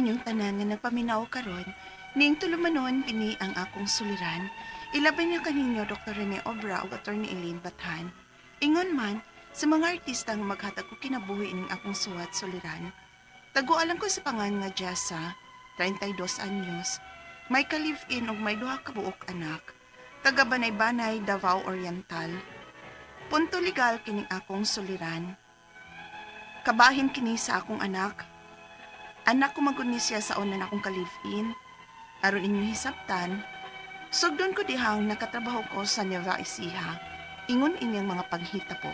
Kaninyong tanan nga nagpaminaw karon, ning tulumanon kini ang akong suliran. Ilabi na kaninyo Dr. Rene Obra ug Attorney Elaine Bathan. Ingon man sa mga artista nga maghatag og kinabuhi ining akong suwat suliran. Tagualan ko sa pangan nga Jessa, 32 anyos, may ka-live-in ug may duha ka buok anak. Taga Banay-Banay, Davao Oriental. Punto legal kining akong suliran. Kabahin kini sa akong anak. Anak ko magud ni siya sa una na akong ka-live-in. Aron inyong hisabtan, sugdon ko dihang nakatrabaho ko sa Nueva Ecija. Ingon inyang mga paghita po.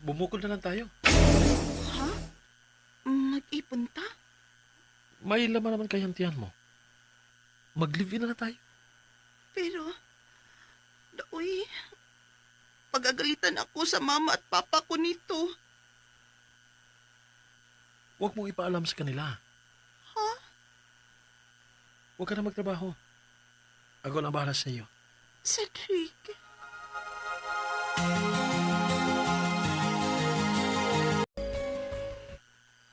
Bumukol na lang tayo. Ha? Mag-ipon ta? May laman naman kayang tiyan mo. Mag-live-in na lang tayo. Pero, daoy, pagagalitan ako sa mama at papa ko nito. Huwag mong ipaalam sa kanila. Ha? Huwag ka na magtrabaho. Ako na bahala sa iyo. Cedric.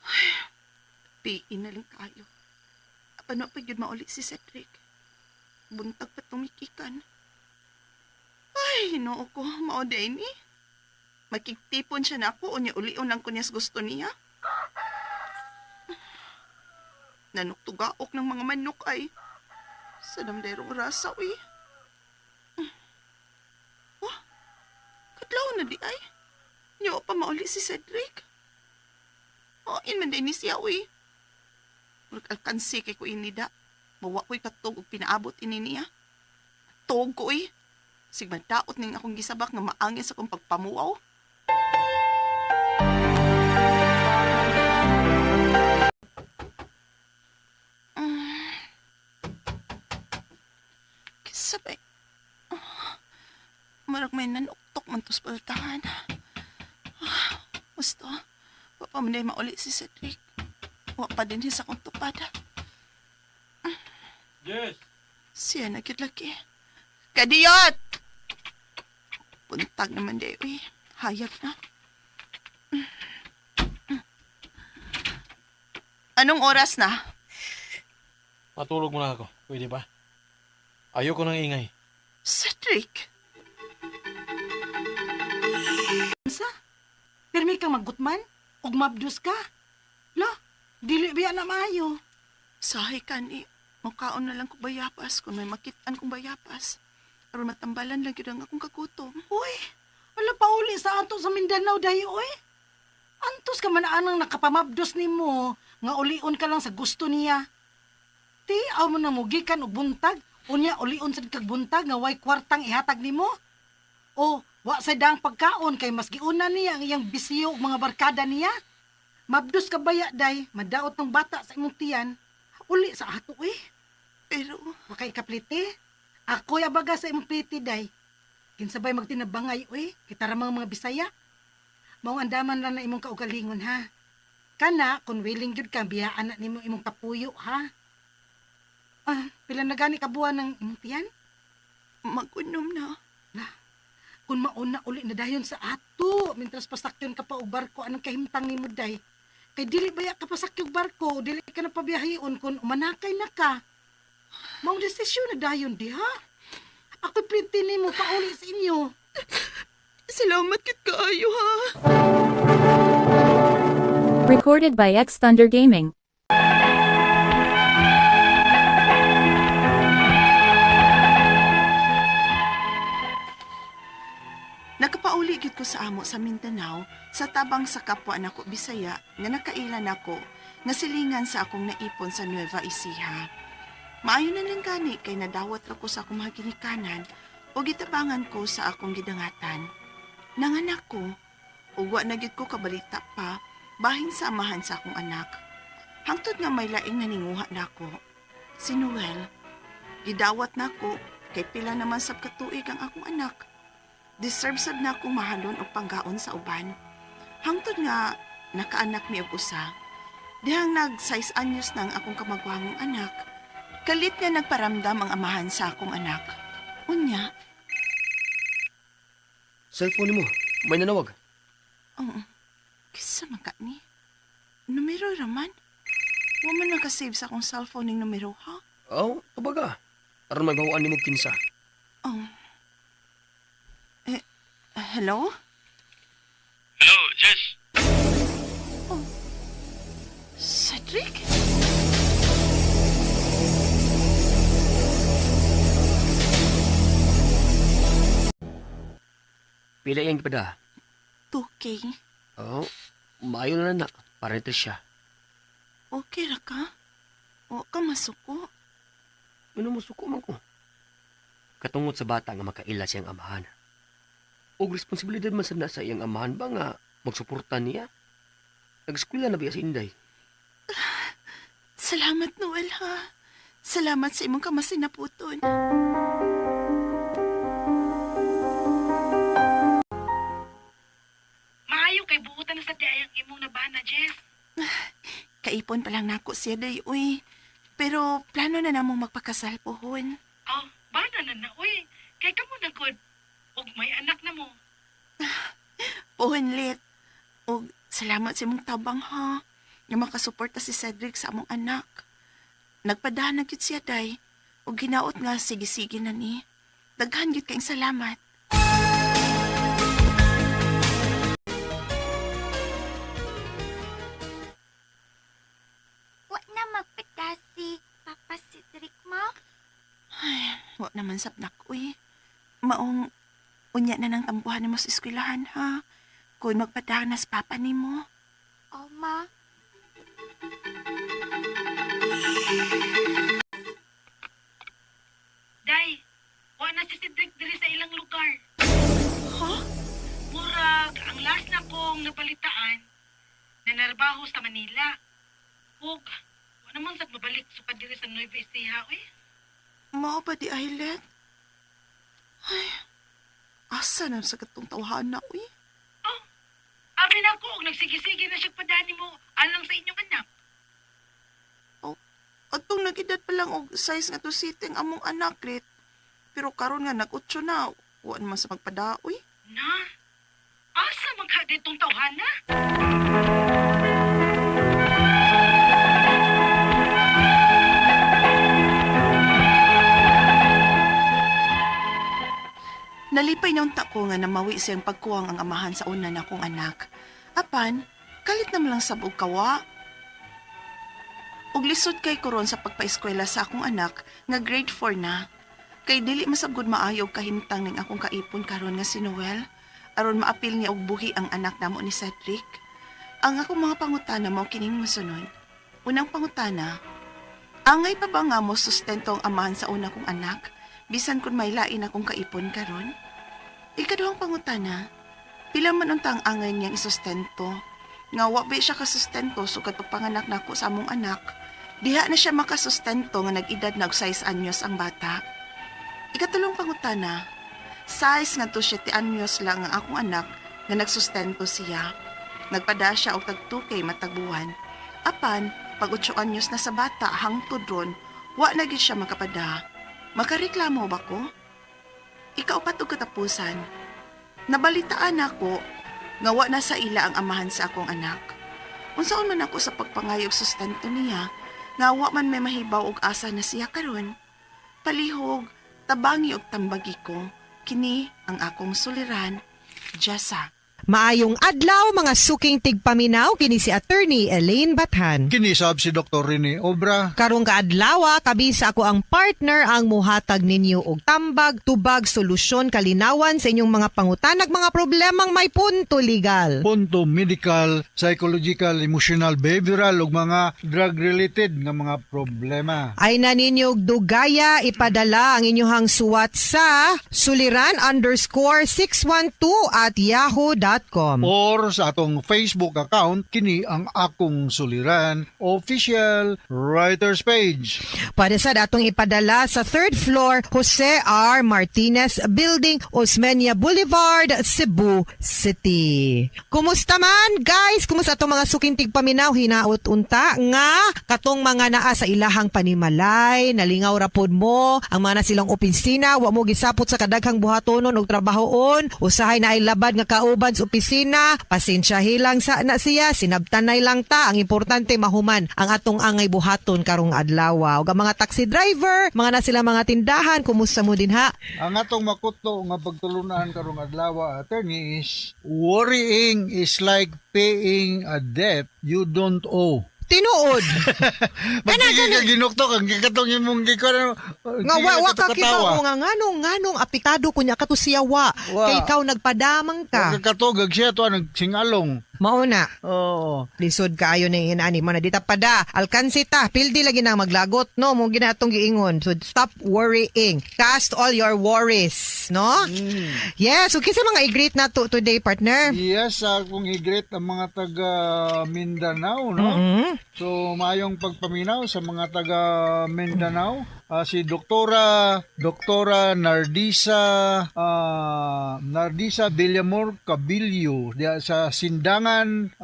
Ay, piin na lang kayo. Apano pa yun mauli si Cedric? Buntag pa tumikikan. Ay, hinoo ko, mao ni. Makigtipon siya na ako, unya ulion lang ko niya sa gusto niya. Nanuktugaok ng mga manok ay. Sa damderong rasa, uy. Oh, kadlaw na di ay. Nyo pa mauli si Cedric. Oh, in man din ni siya, uy. Murag alkansi kay ko inida. Mawa ko'y katog og pinaabot ini niya. Tog ko, uy. Sigma daot ning akong gisabak nga maangin sa akong pagpamuaw. Kisabay. Marag may nanuktok man tos paltahan. Gusto, wa pa man mauli si Cedric. Wa pa din sa akong tupad. Yes! Siya na gyud lagi. Kadiyot! Buntag naman di, uy. Hayag na. Anong oras na? Matulog muna ako. Pwede ba? Ayoko ng ingay. Cedric! Sa? Pirmi kang maggutman? Ug mabdus ka? Lo, dili biya na maayo. Sahi ka ni. Mukaon na lang ko bayapas kung may makitaan kong bayapas. Aron matambalan lang yun ang akong kagutom. Uy, wala pa uli sa ato sa Mindanao dahi oy. Antos ka man anang nakapamabdos nimo nga ulion ka lang sa gusto niya. Ti aw mo na mugikan og buntag, unya ulion sad kag buntag nga way kwartang ihatag nimo. O wa sa daang pagkaon kay mas giuna niya ang iyang bisyo ug mga barkada niya. Mabdos ka baya day, madaot ng bata sa imong tiyan. Uli sa ato eh. Pero, Wakay kaplite. Ako'y abaga sa imong plite day. Kinsabay magtinabangay uy, kita ra mga Bisaya. Maong andaman lang na imong kaugalingon ha. Kana kung willing gyud ka biyaan na nimo imong kapuyo ha. Ah, pila na gani ka buwan ng imong tiyan? magunom na. Kung mauna uli na dayon sa ato, mintras pasakyon ka pa og barko anong kahimtang nimo day? Kay dili baya ka pasakyon og barko, dili ka na pabiyahion kung umanakay na ka. Maong desisyon na dayon diha. Ako'y plite nimo pauli sa inyo. Salamat kit kaayo ha. Recorded by X Thunder Gaming. Nakapauli gyud ko sa amo sa Mindanao sa tabang sa kapwa nako Bisaya nga nakaila nako nga silingan sa akong naipon sa Nueva Ecija. Maayo na lang gani kay nadawat ra ko sa akong mga ginikanan o gitabangan ko sa akong gidangatan. Nanganak ko, ug wa na gyud ko kabalita pa bahin sa amahan sa akong anak. Hangtod nga may laing naninguha nako. Si Noel, gidawat nako kay pila naman sab katuig ang akong anak. Deserve sab na akong mahalon og panggaon sa uban. Hangtod nga nakaanak mi og usa. Dihang nag 6 anyos na ang akong kamagwangong anak. Kalit nga nagparamdam ang amahan sa akong anak. Unya. Cellphone mo. May nanawag. Oh, kisa man ka ni. Numero raman. Wa man nakasave sa akong cellphone ning numero, ha? Oh, tubaga. Aron may bawaan nimo kinsa. Oh. Eh, hello? Hello, Jess. Oh. Cedric? Pila iyang gipada. 2K. Oh, maayo na na. Para nito siya. Okay ra ka? O ka masuko? Ano mo suko man ko? Katungod sa bata nga makaila siyang amahan. Og responsibilidad man sad na sa iyang amahan ba nga magsuporta niya? Nag-eskwela na biya si Inday. Salamat, Noel, ha? Salamat sa imong kamasinaputon. Maayo kay buutan na sa di ang imong nabana, Jess. Kaipon pa lang nako siya day, uy. Pero plano na namong magpakasal pohon. Oh, bana na na, uy. Kay kamo na gud. Og may anak na mo. Pohon lit. Og salamat sa imong tabang ha. Nga makasuporta si Cedric sa among anak. Nagpadahan na gyud siya day. Og ginaot nga sige-sige na ni. Daghan gyud kayong salamat. Wa na magpita si Papa Cedric mo. Ay, wa naman sab uy. Maong unya na nang tampuhan nimo sa eskwelahan ha. Kung magpadahan na sa papa nimo. O ma, Day, wa na si Cedric diri sa ilang lugar. Ha? Murag, ang last na kong nabalitaan, nanarbaho sa Manila. Ug, wa naman sad mabalik sukad diri sa Nueva Ecija, uy. Mao ba di islet? Ay, asa na sa katong tawhana uy? Oh, abi na ko, og nagsigisige na siya padani mo alang sa inyong anak. Atong nag-edad pa lang og size nga to sitting among anak lit. Pero karon nga nag-utso na, wa naman sa magpadaoy. Na, asa man ka ditong tawhana? Nalipay na unta ko nga namawi siyang pagkuwang ang amahan sa una na kong anak. Apan, kalit naman lang sab og kawa. Og lisod kay koron sa pagpaeskwela sa akong anak nga grade 4 na. Kay dili masabgod maayo og kahimtang ning akong kaipon karon nga si Noel aron maapil niya og buhi ang anak namo ni Cedric. Ang akong mga pangutana mao kining mosunod. Unang pangutana, angay pa ba nga mo sustento ang amahan sa una kong anak bisan kun may lain akong kaipon karon? Ikaduhang pangutana, pila man unta ang angay niyang isustento? Nga wa ba siya kasustento sukad pagpanganak nako sa among anak. Diha na siya makasustento nga nag-edad na og 6 anyos ang bata. Ikatulong pangutana, size nga to 7 anyos lang ang akong anak nga nagsustento siya. Nagpada siya og tag 2K matag buwan. Apan, pag 8 anyos na sa bata hangtod ron, wa na gyud siya makapada. Makareklamo ba ko? Ikaupat og katapusan. Nabalitaan ako nga wa na sa ila ang amahan sa akong anak. Unsaon man ako sa pagpangayog sustento niya, nga wa man may mahibaw og asa na siya karon. Palihog, tabangi og tambagi ko, kini ang akong suliran, Jessa. Maayong adlaw mga suking tigpaminaw kini si Attorney Elaine Bathan. Kinisab si Dr. Rene Obra. Karong kaadlaw kabisa ako ang partner ang muhatag ninyo og tambag, tubag, solusyon, kalinawan sa inyong mga pangutanag mga problemang may punto legal. Punto medical, psychological, emotional, behavioral ug mga drug-related nga mga problema. Ay na ninyo og dugaya ipadala ang inyong suwat sa suliran_612 at yahoo.com. gmail.com. Or sa atong Facebook account, kini ang Akong Suliran Official Writers Page. Pwede sad atong ipadala sa third floor, Jose R. Martinez Building, Osmeña Boulevard, Cebu City. Kumusta man, guys? Kumusta atong mga suking tigpaminaw? Hinaot unta nga katong mga naa sa ilahang panimalay, nalingaw ra pod mo, ang mga na silang opisina, wa mo gisapot sa kadaghang buhatonon og trabahoon, usahay na ay labad nga kauban sa opisina, pasensya hilang sa na siya, sinabtanay lang ta, ang importante mahuman ang atong angay buhaton karong adlaw. Ug ang mga taxi driver, mga na sila mga tindahan, kumusta mo din ha? Ang atong makuto nga pagtulunan karong adlaw, attorney, is worrying is like paying a debt you don't owe. Tinuod. Kana ka ginuktok ang gikatong imong gikuan. Nga wa wa ka kibaw nga nganong nganong apektado kunya kato siya wa. Wa. Kay ikaw nagpadamang ka. Katugag siya to nagsingalong. Mauna. Oo. Lisod kaayo na yung inani mo na dita pada. Alkansi ta, pildi lagi na maglagot, no? Mo ginatong giingon. So stop worrying. Cast all your worries, no? Yes, so kinsa mga i-greet na to today, partner? Yes, akong i-greet ang mga taga Mindanao, no? So, mayong pagpaminaw sa mga taga Mindanao. Si Doktora Nardisa Villamor Cabillo diya sa Sindangan,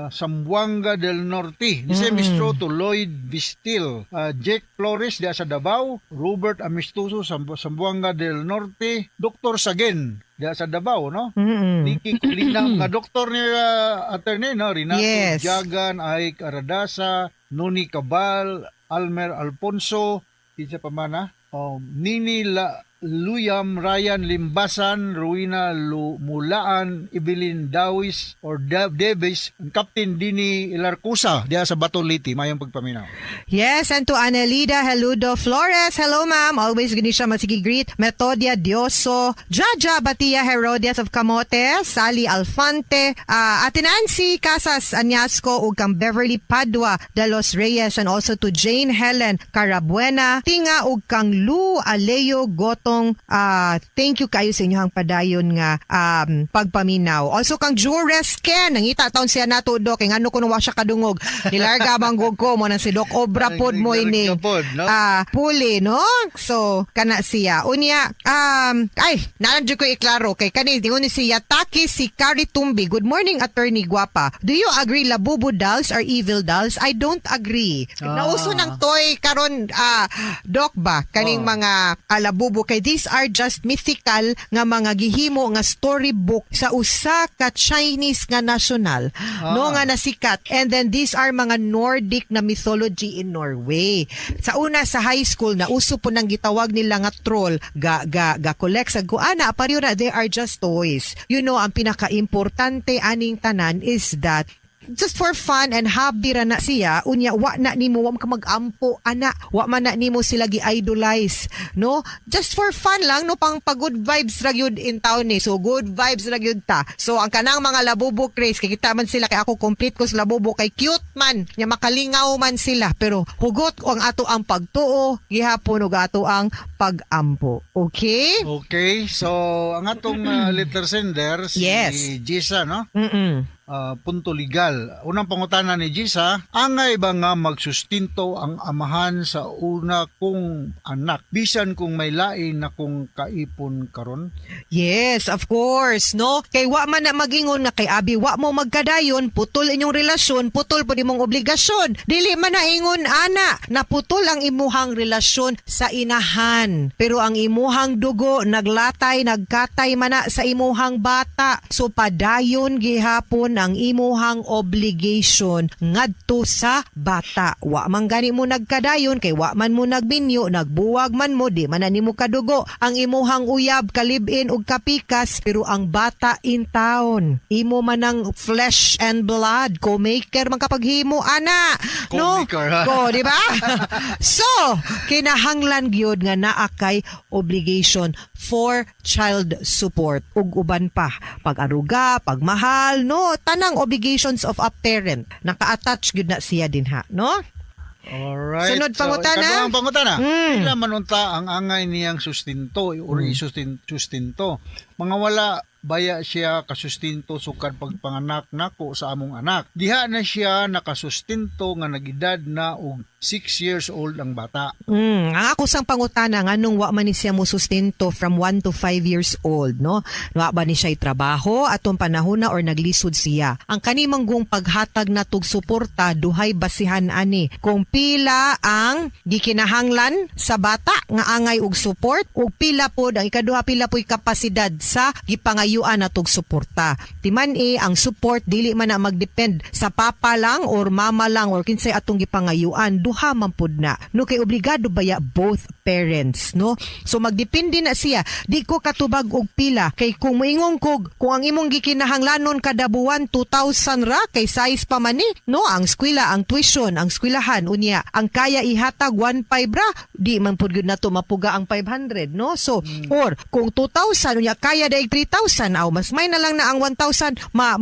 Zamboanga del Norte. Ni mm Mistro to Lloyd Vistil, Jake Flores diya sa Davao, Robert Amistoso sa Zamboanga del Norte, Dr. Sagen diya sa Davao, no? Nikki Colina, mga doktor ni attorney, no? Renato Jagan, Aik Aradasa, Noni Cabal, Almer Alfonso, kinsa pa man, Nini Luyam, Ryan Limbasan, Ruina Mulaan, Evelyn Dawis or Davis, ang Captain Dini Ilarcusa diya sa Batoliti, mayong pagpaminaw. Yes, and to Anelida Heludo Flores. Hello, ma'am. Always gini siya masigi greet. Metodia Dioso, Jaja Batia Herodias of Camote, Sally Alfante, Ate Nancy Casas Anyasco ug kang Beverly Padua de los Reyes, and also to Jane Helen Carabuena, Tinga ug kang Lu Aleo Gotong. Thank you kayo sa inyong padayon nga pagpaminaw. Also kang Jures Ken, nangita taon siya nato do kay ngano kuno wa siya kadungog. Nilarga bang ko mo nang si Doc Obra pod mo ini. Naglarga pod, no? Puli, no? So, kana siya. Unya, ay, nalang ko iklaro kay kani dingon ni siya Taki si Kari Tumbi. Good morning, Attorney Guapa. Do you agree Labubu dolls are evil dolls? I don't agree. Nauso ng toy karon, doc ba kaning mga labubu kay these are just mythical nga mga gihimo nga storybook sa usa ka Chinese nga national, no, nga nasikat, and then these are mga Nordic na mythology in Norway. Sa una sa high school na uso po nang gitawag nila nga troll ga ga ga collect sa guana pareho na, they are just toys. Ang pinaka-importante aning tanan is that just for fun and hobby ra na siya. Unya wa na nimo, wa ka magampo ana, wa man na nimo sila gi-idolize, no? Just for fun lang, no? Pang pa good vibes ra gyud in town ni, so good vibes ra gyud ta. So ang kanang mga labubo craze kay kita man sila, kay ako complete ko sa labubo kay cute man nya, makalingaw man sila, pero hugot ang ato ang pagtuo gihapon ug ato ang pagampo, okay? Okay, so ang atong letter sender si Gisa, no? Punto legal. Unang pangutana ni Gisa, angay ba nga magsustinto ang amahan sa una kong anak bisan kung may lain na kong kaipon karon? Yes, of course, no? Kay wa man na magingon nga kay abi wa mo magkadayon, putol inyong relasyon, putol pud imong obligasyon. Dili man na ingon ana, naputol ang imuhang relasyon sa inahan. Pero ang imuhang dugo naglatay, nagkatay man na sa imuhang bata. So padayon gihapon ang imuhang obligation ngadto sa bata. Wa man gani mo nagkadayon kay wa man mo nagminyo, nagbuwag man mo, di man na nimo kadugo. Ang imuhang uyab kalibin og kapikas, pero ang bata in town. Imo man ang flesh and blood, co-maker man kapaghimo ana. No? Co-maker, ha? Ko, di ba? So, kinahanglan gyud nga naa kay obligation for child support ug uban pa, pag-aruga, pagmahal, no? Tanang obligations of a parent naka-attach gyud na siya dinha, no? Alright. Sunod pangutana. So, ikaduhang pangutana. Pila man unta ang angay niyang sustinto or isustinto? Mga wala baya siya kasustinto sukad pagpanganak nako sa among anak. Diha na siya nakasustento nga nagedad na og 6 years old ang bata. Ang ako sang pangutana, nganong wa man ni siya mo sustento from 1 to 5 years old, no? Wa ba ni siya trabaho atong panahon na or naglisod siya? Ang kanimanggong paghatag na tug suporta duhay basihan ani kung pila ang gikinahanglan sa bata nga angay og support ug pila pod ang ikaduha, pila po'y kapasidad sa gipangayuan na tug suporta. Timan e ang support dili man na magdepend sa papa lang or mama lang or kinsay atong gipangayuan, duha man pud na, no? Kay obligado baya both parents, no? So magdepende na siya. Di ko katubag og pila kay kung moingon kog kung ang imong gikinahanglanon kada buwan 2,000 ra kay size pa man ni, no, ang eskwela, ang tuition, ang eskwelahan, unya ang kaya ihatag 1.5 ra, di man pud gyud nato mapuga ang 500, no? So or kung 2,000 unya kaya daig 3,000, aw mas may na lang na ang 1,000 ma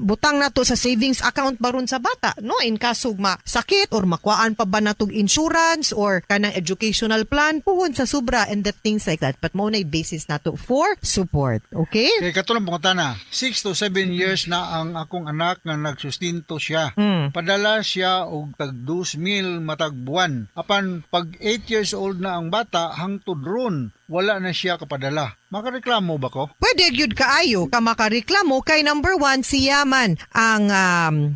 butang nato sa savings account baron sa bata, no, in kaso ma sakit or makuhaan pa ba natog insurance or kanang educational plan puhon sa sobra and the things like that. But mao na basis nato for support, okay? Kay kato lang pangutana, 6 to 7 years na ang akong anak nga nagsustinto siya. Padala siya og tag 2,000 matag buwan. Apan pag 8 years old na ang bata hangtod ron wala na siya kapadala. Makareklamo ba ko? Pwede gyud kaayo ka makareklamo kay number one, siya man ang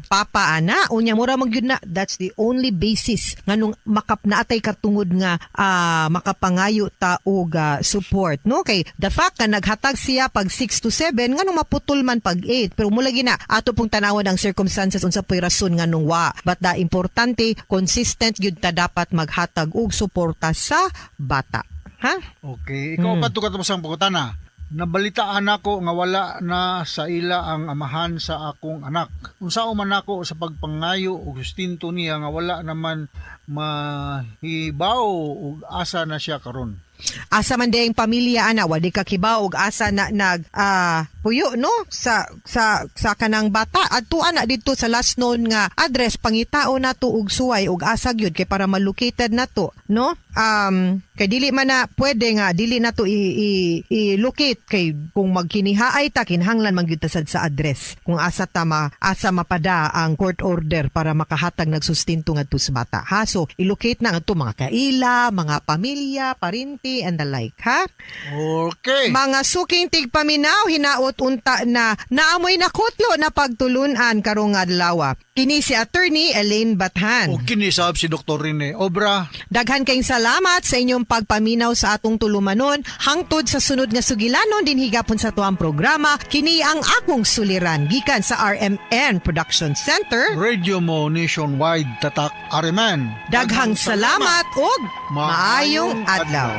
papa ana, unya mura man gyud na that's the only basis nganong makap naatay katungod nga makapangayo ta og support, no? Kay the fact nga naghatag siya pag 6 to 7, nganong maputol man pag 8? Pero mula gina ato pong tanawon ang circumstances, unsa po'y rason nganong wa. But the importante, consistent gyud ta dapat maghatag og suporta sa bata, ha. Okay, ikaw pa to katapos ang pangutana. Nabalitaan ako nga wala na sa ila ang amahan sa akong anak. Unsaon man ako sa pagpangayo og sustinto niya nga wala naman mahibaw og asa na siya karon? Asa man diyang pamilya ana, wadi ka kibaw og asa na nag puyo, no, sa kanang bata. Adto ana didto sa last known nga address, pangitao nato og suway og asa gyud kay para ma-located nato, no? Kay dili man na pwede nga dili nato i-locate kay kung magkinihaay ta, kinahanglan man gyud ta sad sa address kung asa ta ma, asa mapada ang court order para makahatag nagsustinto ngadto sa bata, ha. So i-locate na ngadto mga kaila, mga pamilya, parinti and the like, ha. Okay. Mga suking tigpaminaw, hinaot unta na naamoy na kutlo na pagtulunan karong adlaw. Kini si Attorney Elaine Bathan. O kini sab si Dr. Rene Obra. Daghan kayong salamat sa inyong pagpaminaw sa atong tulumanon. Hangtod sa sunod nga sugilanon din higapon sa tuang programa, kini ang Akong Suliran gikan sa RMN Production Center. Radio mo nationwide, tatak RMN. Daghang salamat ug maayong adlaw.